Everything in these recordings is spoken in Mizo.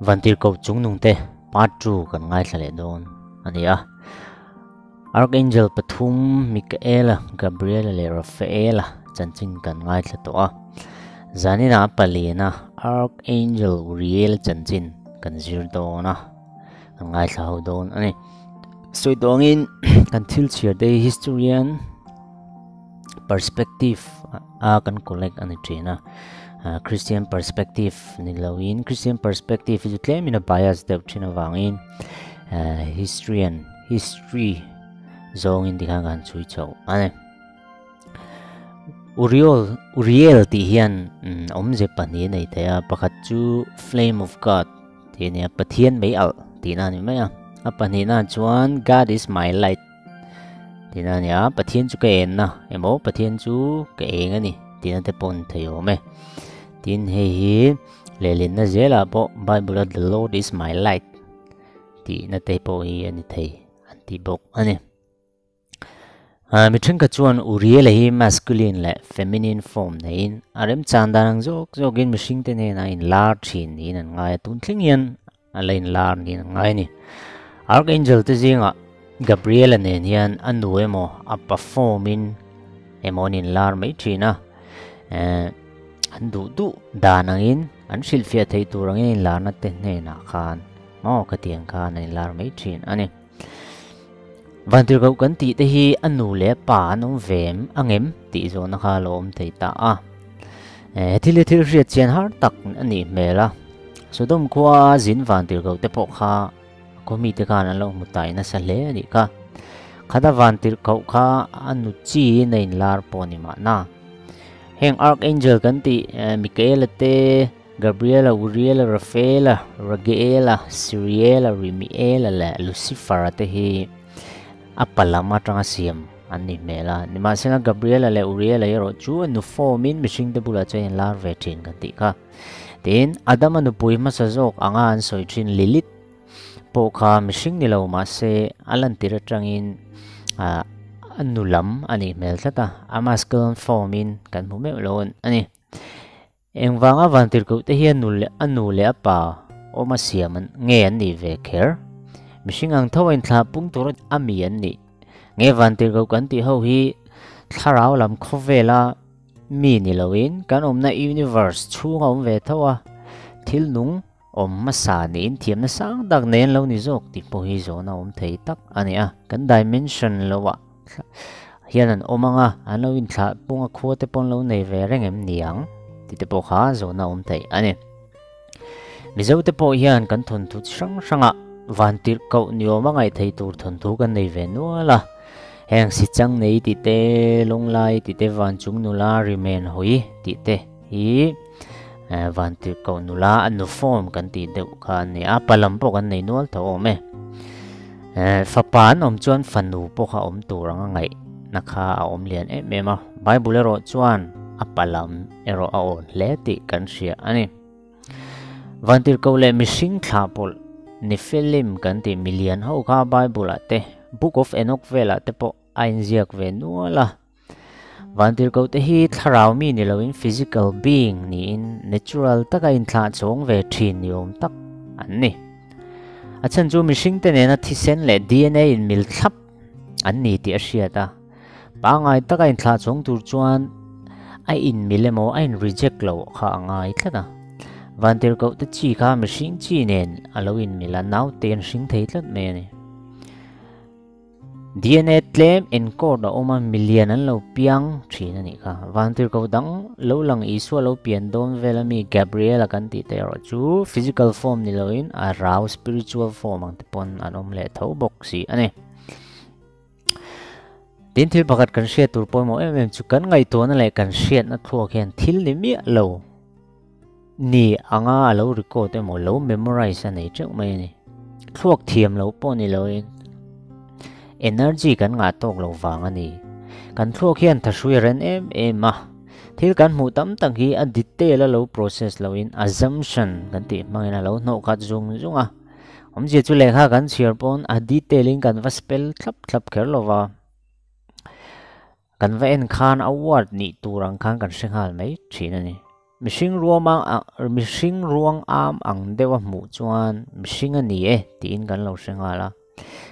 Vantirhkoh chungnungte part 2 kan ngaithla leh dawn a ni a. Archangel pathum Michaela, Gabriela leh Raphaela chanchin kan ngaithla tawh a. Zaninah paliana Archangel Uriel chanchin kan zir dawn a, kan ngaithla ho dawn a ni. Sawi tawngin kan thil chhiar te hi historian perspective a kan collect a ni thin a. Christian perspective ni loin Christian perspective hi chu tlemin a bias deuh thin avangin historian history zawngin tikhan kan chhui chho a ni. Uriel Uriel tih hian awmze pahnih a nei thei a, pakhat chu flame of God tih a ni a, Pathian mei alh tihna a ni mai a. A pahnihna chuan God is my light tihna a ni a, Pathian chu ka enna emaw Pathian chu ka eng a ni tihna te pawh a ni thei awm e. Tin hei hi lehlinna zelah pawh Bible a the Lord is my light tihna te pawh hi a ni thei an ti bawk a ni. Mi thenkhat chuan Uriel-a hi masculine leh feminine form neiin a remchan dan ang zawk zawkin mihringte hnenah a inlar thin niin an ngai a, tun thleng hian a la inlar niin an ngai a ni. Archangel te zingah Gabriel-a nen hian a nu emaw a pa form-in emaw an inlar mai thin a, an duh duh dan angin an hrilhfiah theih tur angin inlarna te hnenah khan maw khatiang khan an inlar mai thin a ni. Vantirhkoh kan tih te hi a nu leh a pa an awm ve em angem tih zawhna kha a lo awm thei ta a. Thil hi thil hriat chian har tak a nih hmel a. Sodom khua zin vantirhkoh te pawh kha a khaw mite khan an lo hmu tai nasa hle a nih kha. Khata vantirhkoh kha a nu chiin a inlar pawh a ni mahna. Heng Archangel kan tih Mikaela te, Gabriela, Uriela, Rafaela, Raguela, Siriela, Rimiela leh Lucifera te hi a pa lam atanga siam an ni hmel a. Nimahsela Gabriela leh Uriela erawh chu a nu form-in mihringte bulah chuan in lar ve thin kan tih kha. Tin, Adama nupui hmasa zawk anga an sawi thin Lilith pawh kha mihring ni lo mahse a lantir atangin a nu lam a nih hmel tlat a, a masculine form-in kan hmu meuh lo a ni. Engvanga vantirhkoh te hian nu leh a nu leh a pa awm a siam an nge an nih ve kher? Mihring ang tho a inthlah pung tur a mi an nih? Nge vantirhkoh kan tih ho hi thlarau lam khawvela mi ni loin kan awmna universe chhunga awm ve tho a thil nung awm hmasa niin thiamna sang tak nei an lo ni zawk tih pawh hi zawhna awm thei tak a ni a. Kan dimension loah hian an awm ang a, an lo inthlah pung a khua te pawh an lo nei ve reng em ni ang tih te pawh kha zawhna awm thei a ni. Mizo te pawh hian kan thawnthu chi hrang hrangah vantirh koh ni awm a ngaih thei tur thawnthu kan nei ve nual a. Heng Sichang nei tih te, Lawnglai tih te, Vanchung nula rimen hawi tih te hi vantirh koh nula a nu form kan tih deuh kha a ni a, pa lam pawh kan nei nual tho awm e. Fapa an awm chuan fanu pawh kha awm tur anga ngaihna kha a awm lian em em a, Bible erawh chuan a pa lam erawh a awn hle tih kan hria a ni. Vantirhkoh leh mihring thlah pawlh Nephilim kan tih milian ho kha Bible ah te Book of Enoch velah te pawh a inziak ve nual a. Vantirhkoh te hi thlarau mi ni loin physical being niin natural taka inthlah chhawng ve thin ni awm tak an ni. A chhan chu mihring te nena thisen leh DNA inmil thlap an ni tih a hriat a. Pangngai taka inthlah chhawng tur chuan a inmil emaw a in reject loh kha a ngai tlat a. Vantirhkoh te chi kha mihring chi nen a lo inmil a, naute an hring thei tlat mai a ni. DNA tlem encode a awm a, milian an lo piang thin a nih kha. Vantirhkoh dang lo lang Isua lo pian dawn vel ami Gabriel-a kan tih te erawh chu physical form ni loin a rau spiritual form ang te pawn an awm leh tho bawk si a ni. Tin thil pakhat kan hriat tur pawimawh em em chu kan ngaihtuahna leh kan hriatna thluak hian thil ni miah lo ni anga a lo record emaw lo memorize a nei teuh mai a ni. Thluak thiam lo pawh ni loin energy kan ngah tawk lo vang a ni. Kan thluak hian thahrui a ren em em a, thil kan hmuh tam tak hi a detail a lo process loin assumption kan tih hmangin a lo hnawh khat zung zung a. Awmzia chu lehkha kan chhiar pawn a detail in kan va spell thlap thlap kher lo va. Kan va en khan a word nih tur ang khan kan hre nghal mai thin a ni. Mihring ruam mihring ruang am ang deuh a hmuh chuan mihring a ni e tiin kan lo hre nghal a.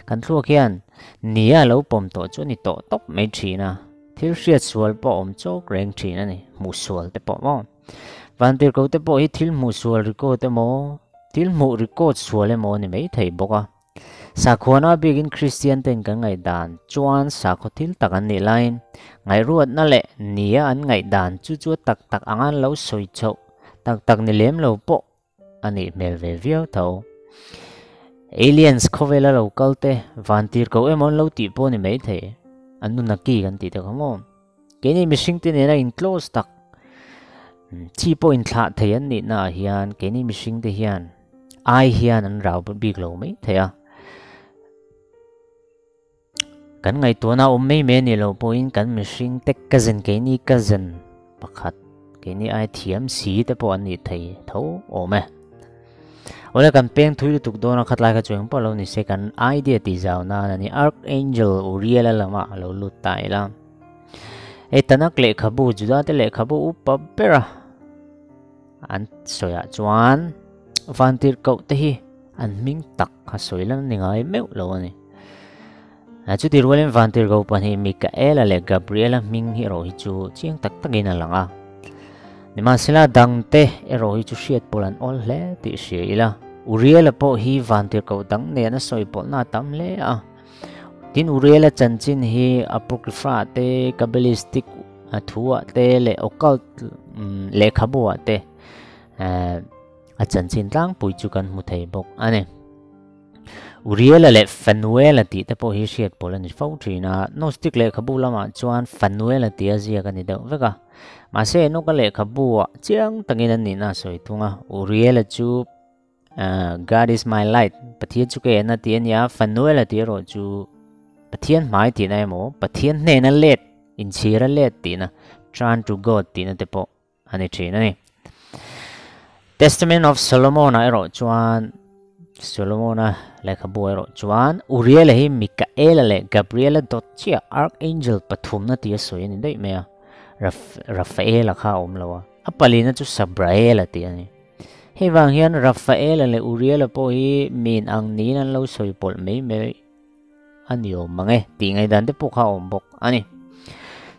Kan thluak hian nia lo pawm tawh chu a ni tawh tawp mai thin a, thil hriat sual pawh a awm chawk reng thin a ni, hmuh sual te pawh maw. Vantirhkoh te pawh hi thil hmuh sual record emaw, thil hmuh record sual emaw a ni mai thei bawk a. Sakhuana bikin Kristian ten kan ngaihdan chuan sakhaw thil tak an nih laiin ngaihruatna leh nia an ngaihdan chu chu a tak tak anga an lo sawi chhoh tak tak ni lem lo pawh a nih hmel ve viau tho. Aliens khawvela lo kal te vantir ko emaw an lo tih pawh a ni maithei, Anunnaki kan tih te kha maw? Keini mihring te nena in close tak chi pawh inthlah thei an nihna ah hian keini mihring te hian ai hian an rau bik lo mai thei a. Kan ngaihtuahna awm mai mai a nih loh pawhin kan mihring te cousin keini cousin pakhat keini ai thiam si te pawh an nih thei tho awm e. Awle kan peng thui lutuk dawn a khatlai kha chu engpawh lo ni se kan idea tih zau nan a ni Archangel Uriel a lamah a lo lut ta ila. Hei Tanakh lehkhabu Juda te lehkhabu upa bera an sawiah chuan vantir koh te hi an hming tak a sawi lan ni ngai meuh lo a ni. Chuti rualin vantir ko pahnih Mikaela leh Gabriela hming hi erawh hi chu chiang tak takin a lang a. Nimahsela dangte erawh hi chu hriat pawlh an awl hle tih hria ila. Uriela pawh hi vantirhkoh dang nen a sawi pawlhna a tam hle a. Tin Uriela chanchin hi Apocrypha te, Kabbalistic thuah te leh occult lehkhabuah te a chanchin tlangpui chu kan hmu thei bawk a ni. Uriela leh Fanuela tih te pawh hi hriat pawl a ni fo thin a, Gnostic lehkhabu lamah chuan Fanuela tia ziak a ni deuh vek a. Mahse Enoka lehkhabuah chiang takin an nihna a sawi thung a, Uriela chu God is my light, Pathian chu ka en a tih a ni a, Fanuela tih erawh chu Pathian hmai tihna emaw, Pathian hnena let, inchhira let tihna, turn to God tihna te pawh a ni thin a ni. Testament of Solomon-a erawh chuan Solomon-a lehkhabu erawh chuan Uriel-a hi Mikael-a leh Gabriel-a dawt chiah archangel pathumna tia sawi a ni daih mai a, Raphael-a kha a awm lo a, a palina chu Sabrael-a tih a ni. Hei vang hian Raphael-a leh Uriel-a pawh hi min ang niin an lo sawi pawlh mai mai a ni awm mang e tih ngaihdan te pawh kha a awm bawk a ni.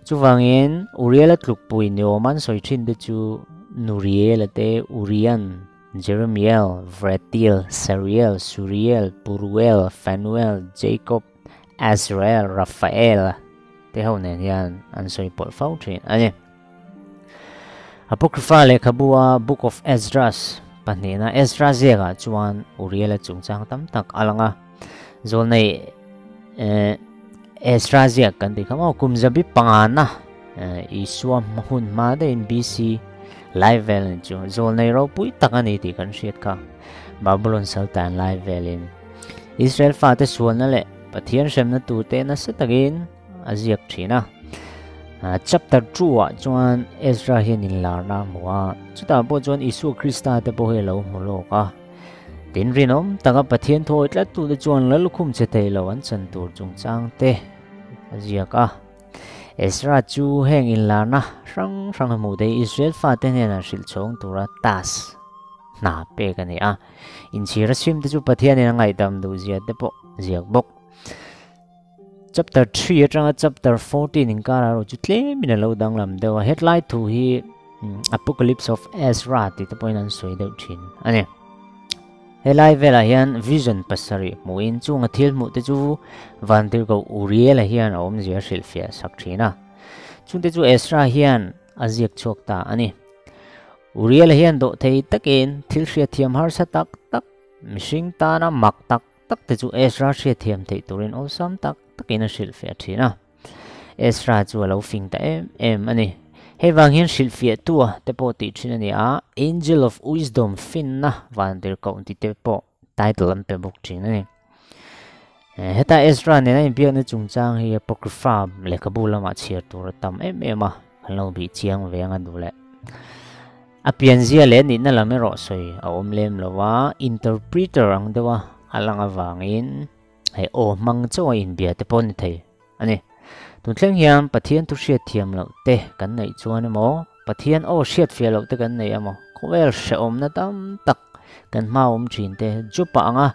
Chuvangin Uriel-a tlukpui ni awm an sawi thin te chu Nuriel-a te, Urian, Jeremiel, Vretiel, Sariel, Suriel, Puruel, Fanuel, Jacob, Azrael, Raphael te ho nen hian an sawi pawlh fo thin a ni. Apocrypha lehkhabu-a Book of Esdras pahnihna Ezra ziakah chuan Uriel-a chungchang tam tak a lang a. Zawlnei Ezra ziak kan tih kha maw kum zabi pangana Isua hun hma deuhin BC lai vel ni chu zawlnei ropui tak a ni tih kan hriat kha. Babylon saltan lai velin Israel fate sualna leh Pathian hremna turte nasa takin a ziak thin a. Chapter 2 ah chuan Ezra hian inlarna a hmu a, chutah pawh chuan Isua Krista te pawh hi a lo hmu lawk a. Tin rinawm taka Pathian thawi tlat tute chuan lallukhum che thei lo an chan tur chungchang te a ziak a. Ezra chu heng inlarna hrang hrang a hmuh te Israel fate hnenah hrilh chhawng tura task hna pek a ni a. Inchhir a sim te chu Pathianin a ngaihdam duhzia te pawh ziak bawk. Chapter 3 atanga chapter 14 inkara erawh chu tlemin a lo danglam deuh a, hetlai thu hi Apocalypse of Ezra tih te pawhin an sawi deuh thin a ni. Helai velah hian vision pasarih hmuhin chunga thil hmuh te chu Vantirhkoh Uriel-a hian a awmzia a hrilhfiah sak thin a. Chungte chu Ezra hian a ziak chhuak ta a ni. Uriel-a hian dawhthei takin thil hriatthiam harsa tak tak, mihring tana mak tak tak te chu Ezra hriatthiam theih turin awlsam tak takin a hrilhfiah thin a. Ezra chu a lo fing ta em em a ni. Hei vang hian hrilhfiahtua te pawh tih thin a ni a, Angel of Wisdom finna vantirhkoh ti te pawh title an pe bawk thin a ni. Heta Ezra nena inbiakna chungchang hi Apocrypha lehkhabu lamah chhiar tur a tam em em a, kan lo bih chiang ve anga duh leh. A pianzia leh nihna lam erawh sawi a awm lem lo a, interpreter ang deuha a lang avangin hei aw hmang chauh a inbia te pawh a ni thei a ni. Tun thleng hian Pathian thu hriat thiam loh te kan neih chuan emaw Pathian aw hriat fiah loh te kan nei emaw, khawvel hrehawmna tam tak kan hma awm thin te Job-a anga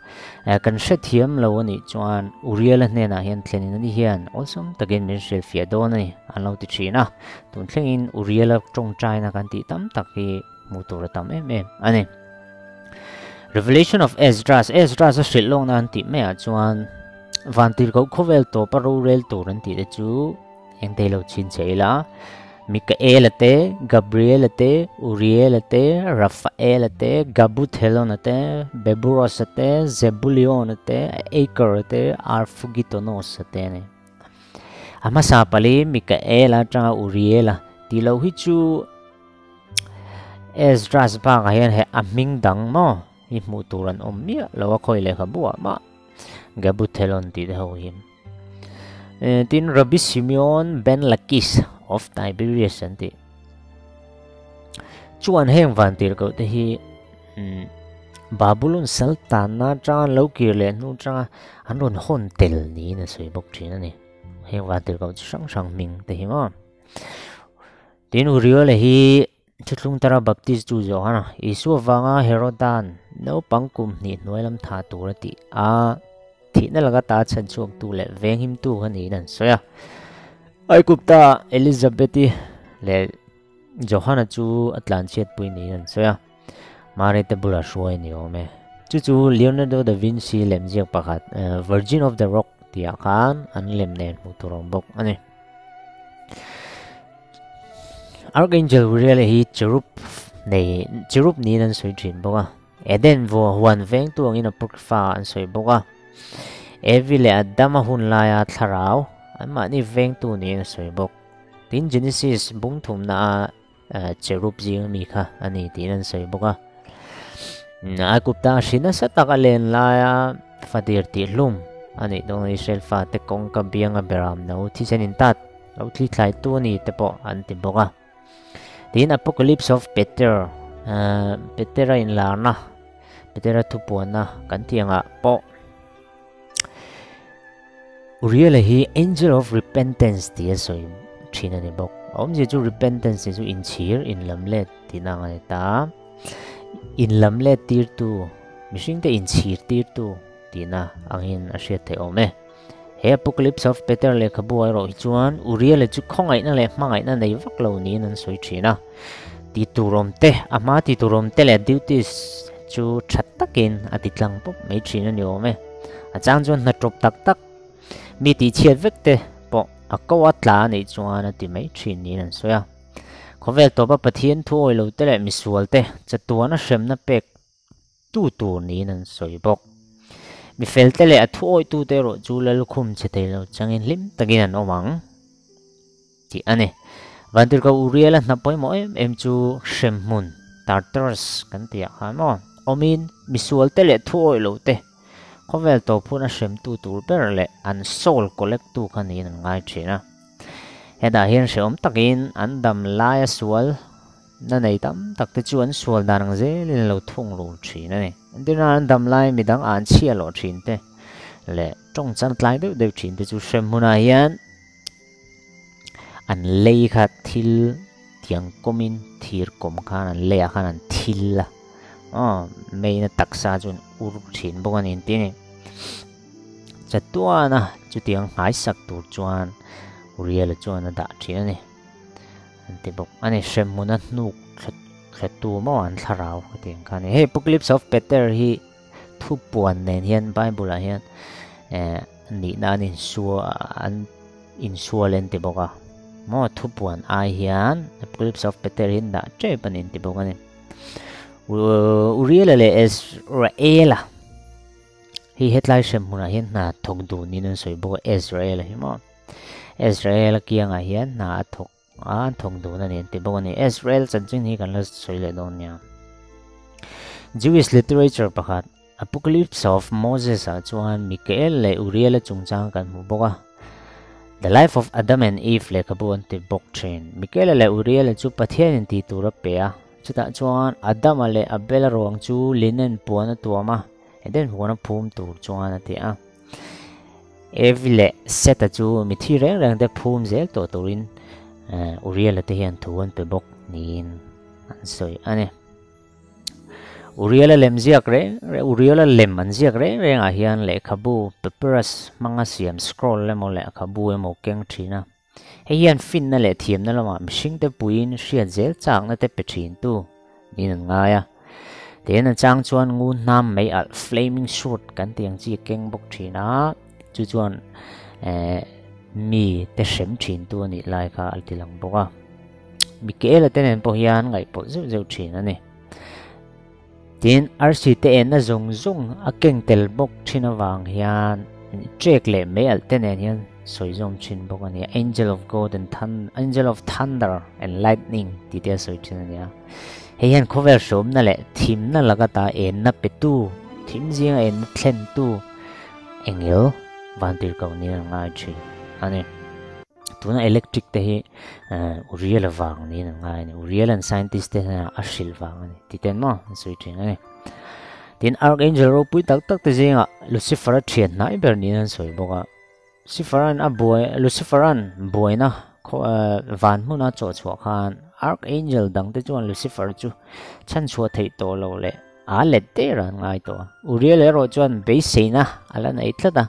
kan hrethiam lo a nih chuan Uriel-a hnenah hian thlenin ani hian awlsam takin min hrilhfiah dawn a ni an lo ti thin a. Tun thlengin Uriel-a tawngtaina kan tih tam tak hi hmuh tur a tam em em a ni. Revelation of Esdras, Esdras-a hrilh lawkna an tih maiah chuan Vantirhkoh khawvel tawpa rorel tur an tih te chu Eng thei lo chhin che ila, Mikaela te, Gabriela te, Uriela te, Rafaela te, Gabuthelona te, Beburosa te, Zebuliona te, Akera te, Arfugitonosa te a ni. A hmasa pali Mikaela atanga Uriela tih loh hi chu Esdras bakah hian he a hming dang maw hi hmuh tur an awm miah lo a, khawi lehkhabu ah mah Gabuthelon tih te ho hi. Tin Rabbi Simeon ben Lakish of Tiberias an ti. Chuan heng van tir ko te hi Babulon saltanna atanga an lo kir leh hnu atanga an rawn hawn tel niin a sawi bawk thin a ni. Heng van tir ko chi hrang hrang hming te hi maw. Tin Uriole hi Thuthlung Tara Baptist tu Johana Isua vanga Herodan naupang kum hnih hnuai lam tha tur a tih a, thihna laka ta chhan chhuaktu leh venghimtu kha niin an sawi a. Aigupta Elizabeth-i leh Johana chu a tlanchhiatpui niin an sawi a, Mary te bulah hruai a ni awm e. Chu chu Leonardo da Vinci lemziak pakhat Virgin of the Rock tihah khan an lem nen hmuh tur a awm bawk a ni. Archangel Uriel hi cherub nei cherub niin an sawi thin bawk a, Eden vua huan vengtu angin apocrypha an sawi bawk a, Evi leh Adama hun laia thlarau anmahni vengtu niin a sawi bawk. Tin, Genesis bung thumna a cherub zing ami kha a ni tiin an sawi bawk a. Aigupta hri nasa tak a len laia fadir tihhlum a nih dawn Israel fate kawngka bianga beram no thisen intat Lo thli thlaitu a ni te pawh an ti bawk a. Tin, Apocalypse of Peter, Petera inlarna, Petera thupuanna kan tih angah pawh Uriel-a hi Angel of Repentance tih a sawi thin a ni bawk. A awmzia chu repentance tih chu inchhir, inlamlet tihna ang a ni ta. Inlamlet tirtu, mihringte inchhir tirtu tihna angin a hriat theih awm e. He Apocalypse of Peter lehkhabu erawh hi chuan Uriel-a chu khawngaihna leh hmangaihna nei vak lo niin an sawi thin a. Ti tur awm te, a hma ti tur awm te leh duties chu tha takin a ti tlang pawp mai thin a ni awm e. A chang chuan hna tawp tak tak, mi tihchhiat vek te pawh a ko a tla a neih chuan a ti mai thin niin an sawi a. Khawvel tawpa Pathian thu awih lo te leh misual te chatuana hremna pek Tu tur niin an sawi bawk. Mi felte leh a thu awihtute erawh chu lalkhum che thei lo changin hlim takin an awm ang tih a ni. Vantirhkoh Uriel-a hna pawimawh em em chu hremhmun, Tartarus kan tih ah khan maw, awmin misualte leh thu awih lote khawvel tawp hun a hremtu tur ber leh an soul collect tu kha niin an ngai thin a. Hetah hian hrehawm takin an dam laia sual Na nei tam tak te chu an sual dan ang zelin a lo thung rul thin a ni. Entirna an dam lai midang an chhia lawh thin te leh tawng chan tlai deuh deuh thin te chu hrem hmunah hian an lei kha thil tiang kawmin thir kawm khan an leiah khan an thil a, aw meina taksa chu an ur thin bawk a ni an ti a ni. Chatuana chutiang nghaisak tur chuan Uriel-a chuan a dah thin a ni. An ti bawk a ni. Hremhmun a hnuk thletu maw an thlarau ka ti ang kha a ni. Hei Apocalypse of Peter hi thupuan nen hian Bible ah hian eh nihna an insua an insual an ti bawk a. Maw thupuan ai hian Apocalypse of Peter hi an dah tep a ni an ti bawk a ni. Uriel-a leh Ezrael-a hi hetlai hremhmunah hian hna thawk duh niin an sawi bawk a Ezrael-a hi maw. Israel kiangah hian hna a thawk a, an thawk dun a ni an ti bawk a ni. Israel chanchin hi kan la sawi leh dawn nia. Jewish literature pakhat Apocalypse of Moses ah chuan Mikael leh Uriel a chungchang kan hmu bawk a. The Life of Adam and Eve lehkhabu an ti bawk thin. Mikael leh Uriel chu Pathianin tih tur a pe a, chutah chuan Adama leh Abel-a ruang chu linen puan a tuam a, Eden huan a phum tur chuan a ti a. Evi leh Seta chu mithi reng reng te phum zel tawh turin Uriel-a te hian thu an pe bawk Niin an sawi a ni. Uriel-a lem ziak reng reng Uriel-a lem an ziak reng rengah hian lehkhabu papyrus hmanga siam scroll emaw lehkhabu emaw keng thin a. Hei hian finna leh thiamna lamah mihringte puiin hriat zel chakna te pe thintu niin an ngai a. Tihian a chang chuan ngu hnam mei alh flaming sword kan tih ang chi a keng bawk thin a, chu chuan eh mi te hrem thintu a nih lai kha a ti lang bawk a. Mikaela te nen pawh hian ngaihpawlh zeuh zeuh thin a ni. Tin, arsi te enna zawng zawng a keng tel bawk thin avang hian trek leh mei alh te nen hian sawi zawm thin bawk a ni a. Angel of God and Thun Angel of Thunder and Lightning tih te a sawi thin a ni a. Hei hian khawvel hrawmna leh thimna laka ta enna petu, thim zinga enna thlentu engel vantirhkoh niin an ngai thin a ni. Tuna electric te hi Uriel a vang niin an ngai a ni. Uriel an scientist te hian a hrilh vang a ni ti ten maw an sawi thin a ni. Tin Archangel ropui tak tak te zingah Lucifer a thian hnai ber niin an sawi bawk a. Lucifer-a'n a buai Lucifer-a'n buaina van hmuna chawh chhuah khan Archangel dang te chuan Lucifer chu chhanchhuah theih tawh loh leh a let der an ngai tawh a. Uriel erawh chuan beiseina a la nei tlat a.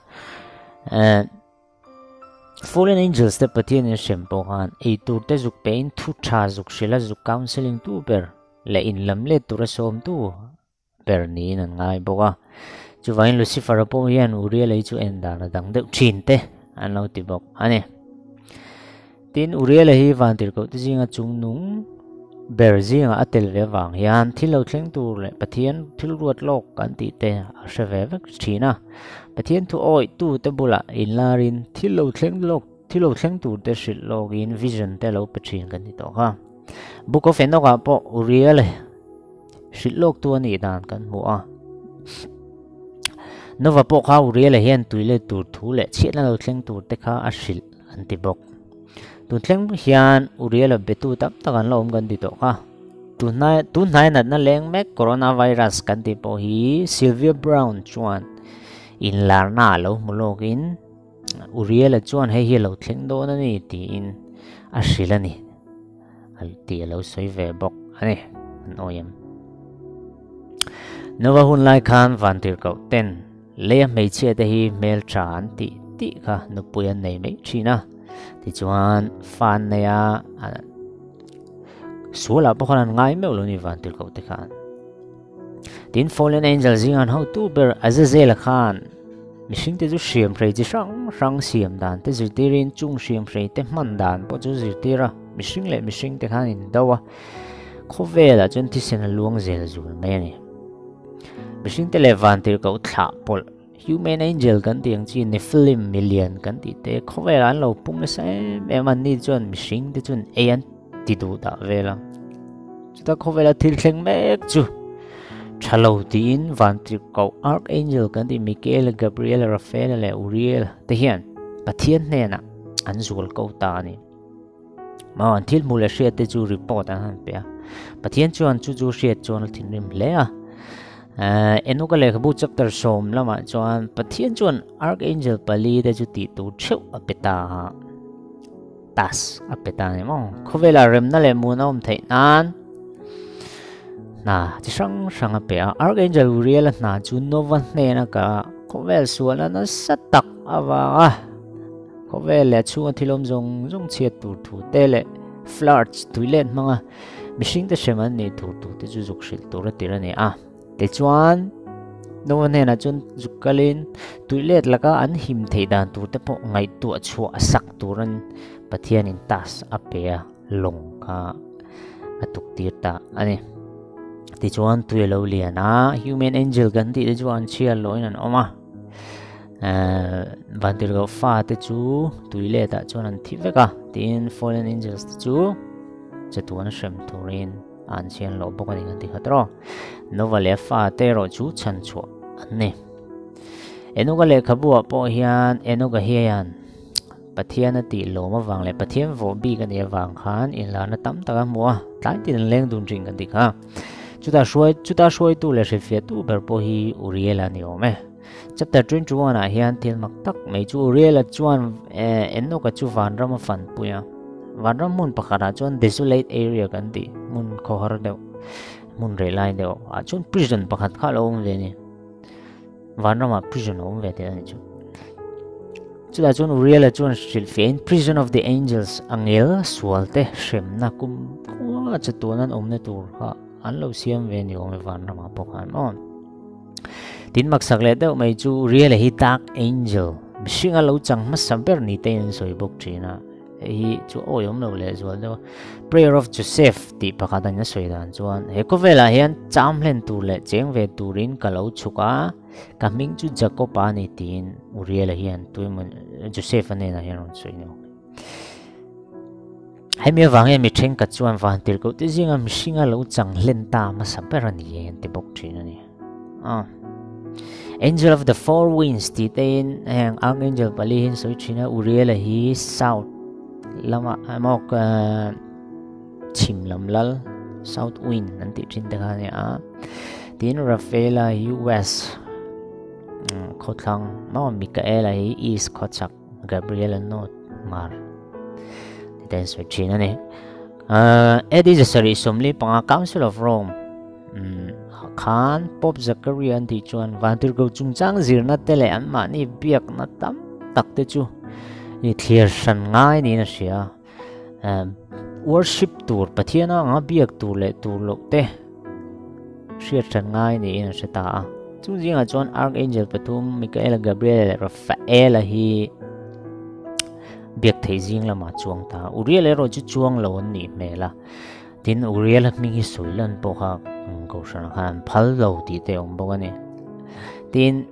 Fallen Angels te Pathian in hrem pawh khan ei tur te zuk pe in thu tha zuk hrilh a zuk counselling tu ber leh in lam let tura sawm tu ber niin an ngai bawk a. Chuvangin Lucifer-a pawh hian Uriel-a hi chu en dan a dang deuh thin te an lo ti bawk a ni. Tin, Uriel-a hi vantirhkoh te zinga chungnung ber zingah a tel ve avang hian thil lo thleng tur leh Pathian thil ruat lawk kan tih te a hre ve vek thin a. Pathian thu awih tu te bulah inlarin thil lo thleng lawk thil lo thleng tur te hrilh lawkin vision te lo pe thin kan ti tawh kha. Book of Enoch ah pawh Uriel hrilh lawk tu a nih dan kan hmu a. Nova pawh kha Uriel-a hian tui let tur thu leh chhiatna lo thleng tur te kha a hrilh an ti bawk. Tun thleng hian Uriel-a betu tam tak an la awm kan ti tawh kha. Tunhnai tunhnai natna leng mek coronavirus kan tih pawh hi Sylvia Browne chuan inlarna a lo hmu lawkin Uriel-a chuan hei hi a lo thleng dawn a ni tiin a hrilh a ni tih a lo sawi ve bawk a ni an awi em. Nova hun lai khan vantirhkoh ten Leia hmeichhia te hi hmeltha an tih tih kha nupui an nei mai thin a, tichuan fa an nei a, sualah pawh khan an ngai meuh lo ni vantirhkoh te khan. Tin Fallen Angel zinga an hotu ber Azazel-a khan mihring te chu hriam hrei chi hrang hrang siam dan te zirtirin chung hriam hrei te hman dan pawh chu zirtir a, mihring leh mihring te khan in do a, khawvelah chuan thisen a luang zel zul mai a ni. Mihringte leh vantirhkoh thlah pawlh, human angel kan tih ang chi Nephilim milian kan tih te khawvelah an lo pung nasa em em a, ni chuan mihringte chuan ei an ti duh dah vel a. Chuta khawvela thil thleng mek chu tha lo tiin vantirhkoh archangel kan tih Michael, Gabriel, Raphael leh Uriel te hian Pathian hnenah an zual ko ta a ni. Maw an thil hmuh leh hriat te chu report an han pe a. Pathian chuan chu chu hriat chuan a thinrim hle a. Enoka lehkhabu chapter 10 lamah chuan Pathian chuan archangel pali te chu tih tur theuh a pe ta a. Task a pe ta ni maw. Khawvela remna leh mun a awm theih nan hna chi hrang hrang a pe a. Archangel Uriel a hna chu Nova hnena ka khawvel sualna nasa tak avanga Khawvel leh a chhunga thil awm zawng zawng chhiat tur thu te leh floods tui let hmanga mihring te hrem an nih tur tur te chu zuk hrilh tur a tir a ni a. Tichuan, Noah hnenah chuan zuk kalin tui let laka an him theih dan tur te pawh ngaihtuah chhuah a sak turin Pathianin task a pe a, lawng kha a tuk tir ta a ni. Tichuan, tui a lo lian a, human angel kan tih te chu an chhiar lohin an awm a. Vantirhkoh fate chu tui letah chuan an thi vek a, tiin Fallen Angels te chu chatuan hrem turin an chhian loh bawk a ni kan ti khat rawh. Nova leh fate erawh chu chhan chhuah an ni. Enoka lehkhabu ah pawh hian Enoka hian Pathian a tih lawm avang leh Pathian vawh bik a nih avang khan inlarna tam tak a hmu a, tlai tin an leng dun thin kan ti kha. Chutah hruai chutah hruaitu leh hrilhfiahtu ber pawh hi Uriel-a ni awm e. Chapter 21 ah hian thil mak tak mai chu Uriel-a chuan Enoka chu vanram a fanpui a. Vanram hmun pakhatah chuan desolate area kan tih hmun khawhar deuh, hmun reh lai deuh ah chuan prison pakhat kha a lo awm ve a ni. Vanramah prison a awm ve teh a ni chu. Chutah chuan Uriel-a chuan hrilhfiahin Prison of the Angels a ngel sual te hremna kum khua chatuan an awmna tur kha an lo siam ve ni awm e vanramah pawh khan aw. Tin maksak leh deuh mai chu Uriel-a hi Dark Angel mihringa lo chang hmasa ber ni te in an sawi bawk thin a. Hei hi chu awi awm lo leh zual deuh a. Prayer of Joseph tih pakhat an sawi dan chuan he khawvelah hian cham hlen tur leh cheng ve turin ka lo chhuk a, ka hming chu Jacob a ni tiin Uriel-a hian tuemaw Joseph-a hnenah hian rawn sawi ni awk. Hemi avang hian mi thenkhat chuan vantirhkoh te zinga mihringa lo chang hlen ta hmasa ber a ni e an ti bawk thin a ni. Ah. Angel of the Four Winds tih te in heng Archangel pali hi an sawi thin a, Uriel-a hi South lama emaw chhim lam lal South Wind an tih thin te kha a ni a. Tin Raphael-a hi West khawthlang maw Michael-a hi East khawchhak Gabriel-a North Mar ti te an sawi thin a ni. AD 745 Council of Rome khan Pope Zachariah an tih chuan Vantirhkoh chungchang zirna te leh anmahni biakna tam tak te chu i thlir hran ngai niin a hria. Worship tur Pathian anga biak tur leh tur loh te hriat hran ngai niin a hre ta a. Chung zingah chuan Archangel pathum Michael, Gabriel leh Raphael-a hi biak theih zing lamah chuang ta. Uriel erawh chu chuang lo an nih hmel a. Tin, Uriel-a hming hi sawi lan pawh kha Kohhranah khan an phal lo tih te a awm bawk a ni. Tin,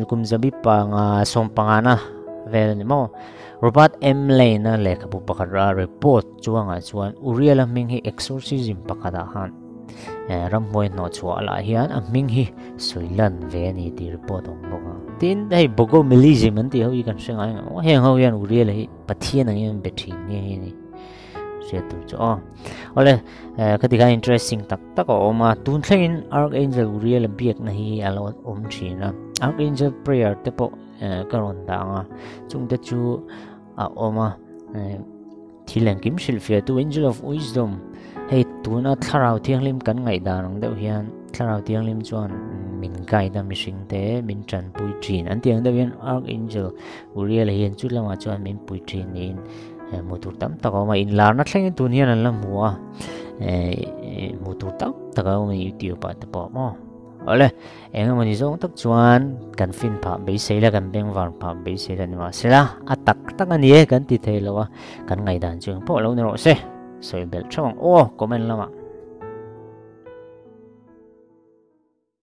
kum zabi panga sawm pangana vel a ni maw? Robert M. Lane-a lehkhabu pakhat a report chuangah chuan Uriel-a hming hi exorcism pakhatah khan ramhmuai hnawh chhuah lah hian a hming hi sawi lan ve a ni tih report a awm bawk a. Tin, hei Bogomilism an tih ho hi kan hre ngai ngei heng ho hian Uriel hi Pathian angin an be thin nge hi a ni hriat tur chu aw. Awle, khati khan interesting tak tak a awm a, tun thlengin Archangel Uriel a biakna hi a lo awm thin a, Archangel prayer te pawh ka rawn dah ang a, chungte chu a awm a. Thil engkim hrilhfiahtu Angel of Wisdom, Hei tuna Thlarau Thianghlim kan ngaihdan ang deuh hian Thlarau Thianghlim chuan min guide a mihring te min tanpui thin an tih ang deuh hian Archangel Uriel hian chu lamah chuan min pui thin niin hmuh tur tam tak a awm a, inlarna thlengin tun hian an la hmu a, hmuh tur tam tak a awm a YouTube ah te pawh maw. Awle, eng emaw ni zawng tak chuan kan fin phah beisei la, kan bengvar phah beisei la ni mahsela, a tak tak a ni e kan ti thei lo a, kan ngaihdan chu engpawh lo ni rawh se, sawi belh theuh ang aw comment lamah.